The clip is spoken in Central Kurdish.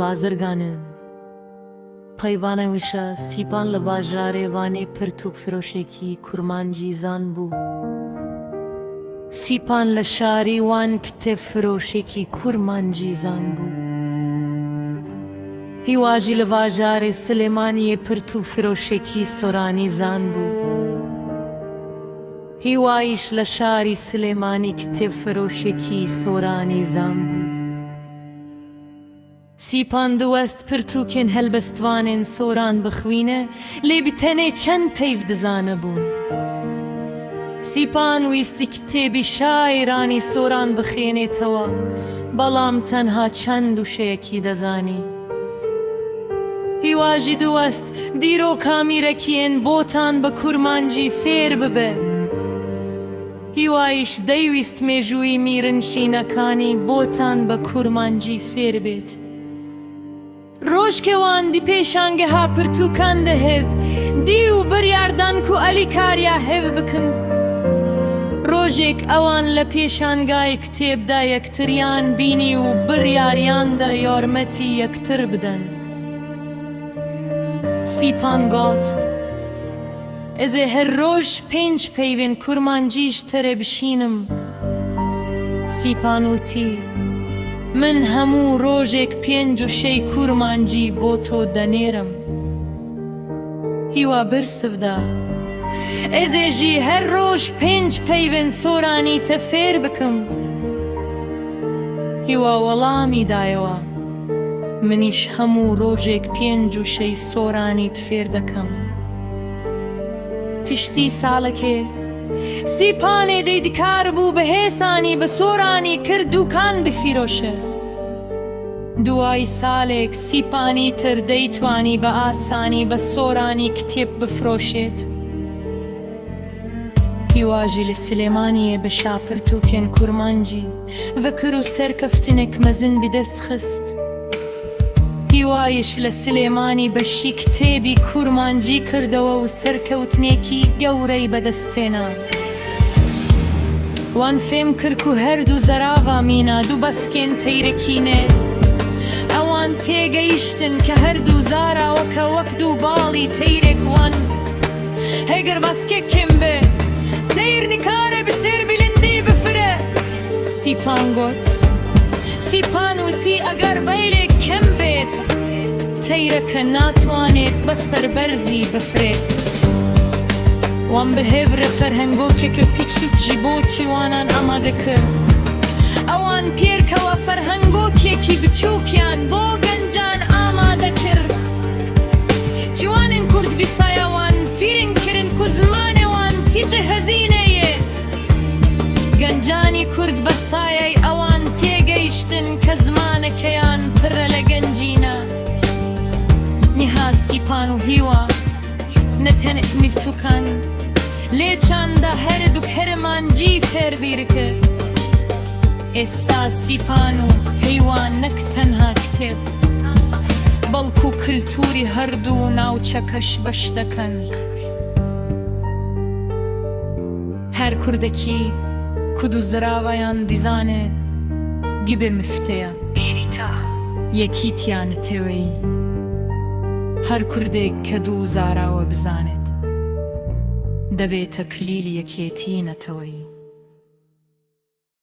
بازرگانن. پەیڤانە وشە سیپان لە باژارێ وانێ پرتووک فرۆشێکی کورمانجی زان بوو. سیپان لە شاری وان کتێب فرۆشێکی کورمانجی زان بوو. هیواژی لە باژارێ سلێمانیێ پرتوو فرۆشێکی سۆرانی زان بوو. هیوایش لە شاری سلێمانی کتێب فرۆشێکی سۆرانی زان بوو. سیپان دوەست پرتووکێن هەلبەستڤانێن سۆران بخوینە، لێ bi tenê çend peyv dizanibûn. سیپان ویستی کتێبی شاعیرانی سۆران بخوێنێتەوە، بەڵام تەنها چەند وشەیەکی دەزانی. هیواژی دوەست دیرۆکا میرەکیێن بۆتان بە کورمانجی فێر ببێ. هیوایش دەیویست مێژووی میرنشینەکانی بۆتان بە کورمانجی فێر بێت. ڕۆژکێ وان دی پێشانگەها پرتووکان دە هێڤ دی و بڕیاردان کو ئەلیکاریا هێڤ بکن. ڕۆژێک ئەوان لە پێشانگای کتێبدا یەکتریان بینی و بڕیاریاندا یارمەتی یەکتر بدەن. سیپان گوت. ئەزێ هەر ڕۆژ پێنج پەیڤێن کورمانجیش تەرێ بشینم. سیپان وتی، من هەموو ڕۆژێک پێنج وشەی کورمانجی بۆ تۆ دەنێرم. هیوا برسڤدا، ئەزێ ژی هەر ڕۆژ پێنج پەیڤێن سۆرانی تە فێر بکم. هیوا وەڵامی دایەوە، منیش هەموو ڕۆژێک پێنج وشەی سۆرانیت فێر دەکەم. پشتی ساڵەکێ، سیپانێ دەیدکار بوو بە هێسانی بە سۆرانی کرد دووکان بفیرۆشێ. دوای ساڵێک سیپانی تر دەیتوانی بە ئاسانی بە سۆرانی کتێب بفرۆشێت. هیواژی لە سلێمانیێ بە شاپرتووکێن کورمانجی ڤکر و سەرکەفتنێک مەزن بدەست خست. هیوایش لە سلێمانی بەشی کتێبی کورمانجی کردەوە و سەرکەوتنێکی گەورەی بەدەستهێنا. وان فێم کرد کو هەردوو زەراڤا مینا دوو بەسکێن تەیرەکینێ. ئەوان تێگەیشتن کە هەردوو زاراوەکە وەک دوو باڵی تەیرێک وان. ئەگەر بەسکێک کێم بێ، تەیر نکارێ bi سێر بلندی بفرێ. سیپان گوت. سیپان وتی ئەگەر بەیلێک کەم بێت، تەیرەکە ناتوانێت بە سەربەرزی بفرێت. وان bi هێڤرە فەرهەنگۆکێکە پیچووک ژی بۆ چیوانان ئامادە کرد. ئەوان پێرکەوە فەرهەنگۆکێکی بچووکیان بۆ گەنجان ئامادە کرد. جوانێن کورد bi saya wan فیرن کرن کو زمانێ وان تیجە هەزینەیێ. گەنجانی کورد بە سایەی ئەوان تێگەیشتن کە زمانەکەیان پڕە لە گەنجینە. نیها سیپان و هیوا نە تەنێ میفتوکان لێ چاندا هەردوو کەرمانجی فێربیر کرد. ئێستا سیپان و هیوا نەک تەنها کتێب، بەڵکو کلتوری هەردوو ناوچەکەش بەش دەکەن. هەر کوردەکی کو دوو زراوەیان دیزانێ گبێ مفتەیە. یەکیتیا نەتەوەیی. هەر کوردێک کە دوو زاراوە بزانێت، دەبێتە کلیلی یەکێتیی نەتەوەیی.